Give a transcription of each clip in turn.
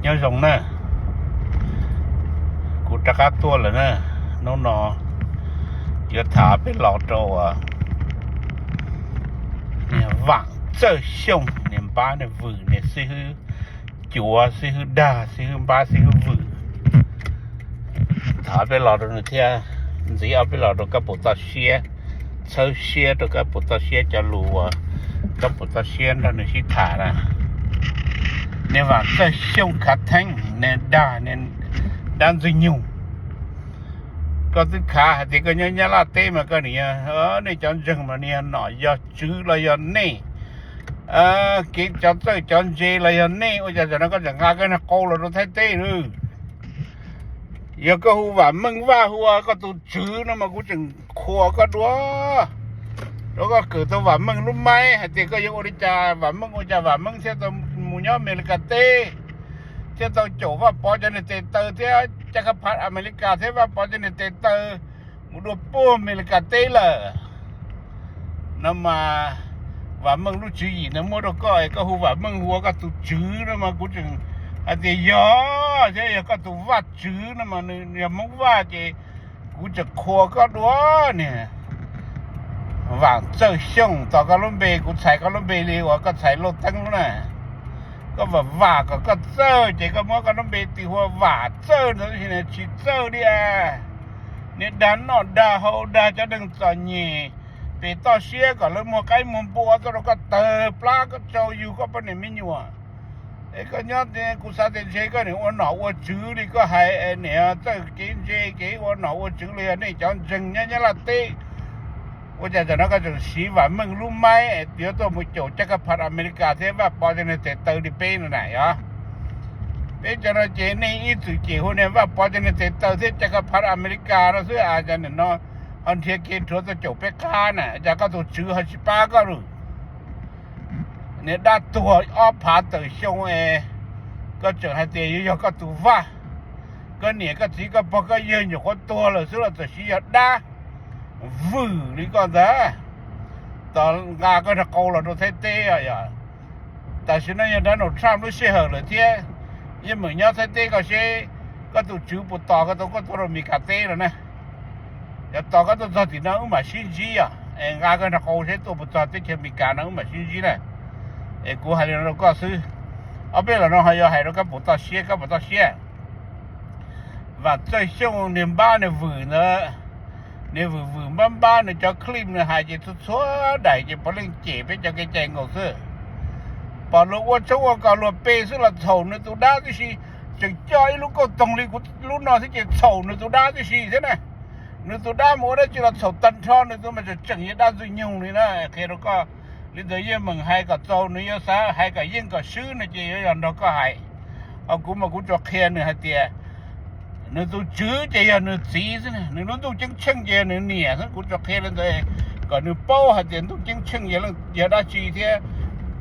Nyob zoo na, kuv rov qab tuaj lawm na. Hnub no yuav tham peb los rau Vam Txawj Xyooj, niag npab niag vwm, niag xib hwb cuav, xib hwb dag, xib hwb npab, xib hwb vwm. Tham peb los rau nws thiab, ntxiv ob peb los rau koj puas txoj siab, txhawb siab rau koj puas txoj siab cov lus uas koj puas txoj siab nrog nws sib tham na. Niag Vam Txawj Xyooj khav theeb, niag dag, niag dab ntxwg nyoog. Koj twb khav hais tias koj nyob Nyab Laj teb mas koj nim, nej cov ntseeg mas niag nom yog tswv los yog nej, kev cov txawj cov ntse los yog nej, ua cas tam no koj tseem nqa koj niag qau los rau Thaib teb lawm? Yog koj hu Vam Meej Vaj hu ua koj tus tswv no mas kuv tseem qhuas koj dua. Rau koj kawm tau Vam Meej lub maib hais tias koj yuav ua li cas Vam Meej ua cas Vam Meej thiaj tau mus nyob Amelikas teb, thiaj tau caum Vaj Pov cov niag tes taw thiab caj kab phav Amelikas thiab Vaj Pov cov niag tes taw mus dua puag Amelikas teb lawm. No mas Vam Meej lub tswv yim ntawd muab rau koj es koj hu Vam Meej hu ua koj tus tswv no mas kuv tseem hais tias yog, thiab yog koj tus vaj tswv no mas nws yog Hmoob Vaj ces kuv tseem qhuas koj dua niag. Vam Txawj Xyooj, tos koj lub npe, kuv txhais koj lub npe li uas koj txhais Lauj Teeb lub na. Koj vam vam kom koj txawj ces koj muab koj lub npe tis hu ua Vam Txawj ntawd tsis txawj li. Niag dag noj dag haus dag cov neeg txom nyem, pem toj siab kom lawv muag qaib muag npua tuaj rau koj tawg plab koj tsau yug koj poj niam me nyuam. Es koj nyob kuv xav tias ntshe koj nim ua nom ua tswv li koj hais, nim txawj kev ntse kev ua nom ua tswv li yog nej cov ntseeg nyob Nyab Laj teb. Ua cas tam no koj tseem siv Vam Meej lub maib yuav tuaj mus caum caj kab phav Amelikas thiab Vaj Pov cov niag tes taw li peb no na yog? Peb cov no ces nej ib txwm cem hu niag Vaj Pov cov niag tes taw thiab caj kab phav Amelikas no xwb, cas nim no ho nrhiav kev rhuav tuaj caum peb qab na, cas koj tus tswv ho tsis pab koj lawm? Niag dab tuag ob phav tawm xyoo es koj tseem hais tias yuav yog koj tus vaj. Koj niam koj txiv koj pog koj yawg nyuam qhuav tuag lawm xwb los txawm siv yog dab vwm li koj ntag. Tos nqa koj niag qau los rau Thaib teb os. Tam sim no yog Donald Trump lub sij hawm lawm thiab, yeej meem nyob Thaib teb koj seb koj tus tswv puas tos koj tau koj tuaj rau Amelikas teb no na. Yog tos koj tuaj txog tim no wb mam sib ntsib os, es nqa koj niag qau seb tuaj puas txog teb chaws Amelikas no wb mam sib ntsib na. Es kuv hais li no rau koj xwb, ob peb los no ho yuav hais rau koj puas txoj siab koj puas txoj siab. Vam Txawj Xyooj niag npab niag vwm ntawd, niag vwm vwm npab npab nws cov clip nws hais ces txhua txhua daim ces puav leej cem peb cov kev cai nkaus xwb. Pom luag ua tshoob ua kos luag pe xwb los txhaum nws tus dab tib si, tseem coj ib lub kauj toog li kuv lub no thiab ces txhaum nws tus dab tib si thiab na. Nws tus dab mus ua dab tsi los txhaum tag nrho, nws tus mas tseem tseem yog dab ntxwg nyoog li na. Qhia rau koj li ntawd yeej meem hais kom txaus, nws yuav xav hais kom yeej kom swb no ces yuav yog nrog koj hais. Ho kuv mas kuv tsuas qhia nws hais tias nws tus tswv ces yog nws txiv xwb, nws lub ntuj ceeb tsheej ces yog nws niam xwb. Kuv tsuas qhia li ntawd kom nws paub hais tias ntuj ceeb tsheej yog dab tsi thiab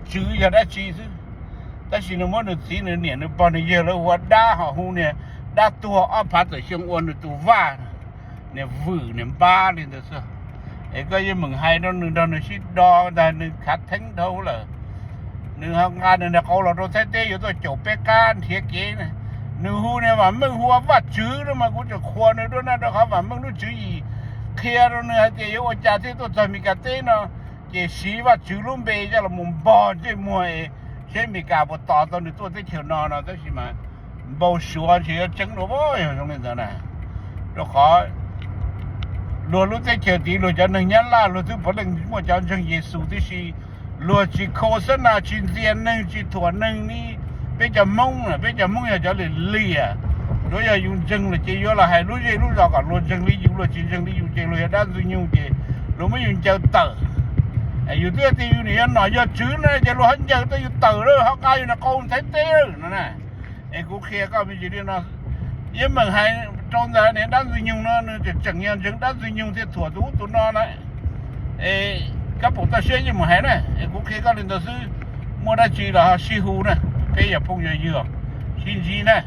tswv yog dab tsi xwb. Tab sis nws muab nws txiv nws niam nws pog nws yawg lawv hu ua dab, ho hu niag dab tuag ob phav tawm xyoo ua nws tus vaj, niag vwm niag npab li ntawd xwb. Es koj yeej meem hais rau nws nrog nws sib do ntag, nws khav theeb dhau lawm. Nws ho nqa nws niag qau los rau Thaib teb yuav tuaj caum peb qab nrhiav kev. Nws hu niag Vam Meej hu ua vaj tswv no mas kuv tseem qhuas nws dua na, rau qhov Vam Meej lub tswv yim qhia rau nws hais tias yuav ua cas thiaj tuaj txog Amelikas teb no, ces siv vaj tswv lub npe coj los mus npog ntsej muag es seb Amelikas puas tos tau nws tuaj teb chaws no no. Tab sis mas npau suav ntshe yuav tseeb dua, yog zoo li ntawd na. Rau qhov luag lub teb chaws tid luag cov neeg Nyab Laj luag twb puav leej muaj cov ntseeg Yexus tib si, luag tsis khau xab nas, tsis ntxias neeg, tsis thuam neeg li peb cov Hmoob. Peb cov Hmoob yog cov liam liam, tsuav yog yus ntseeg lawm ces yuav los hais lub zej lub zos kom luag ntseeg li yus, luag tsis ntseeg li yus ces luag yog dab ntxwg nyoog ces luag muab yus ncaws tawm. Yus twb tias yus nim yog nom yog tswv no ces luag ho ncaws tau yus tawm lawm, ho nqa yus niag qau Thaib teb lawm no na. Es kuv qhia koj me ntsis li no, yeej meem hais rau ntawd niag dab ntxwg nyoog no nws tseem tseem yog ntseeg dab ntxwg nyoog thiaj thuam tus ub tus no na. Es koj pum toj siab yeej meem hais na, es kuv qhia koj li ntawd xwb. Muaj dab tsi los ho sib hu na, peb yog phooj yog ywg, sib ntsib na.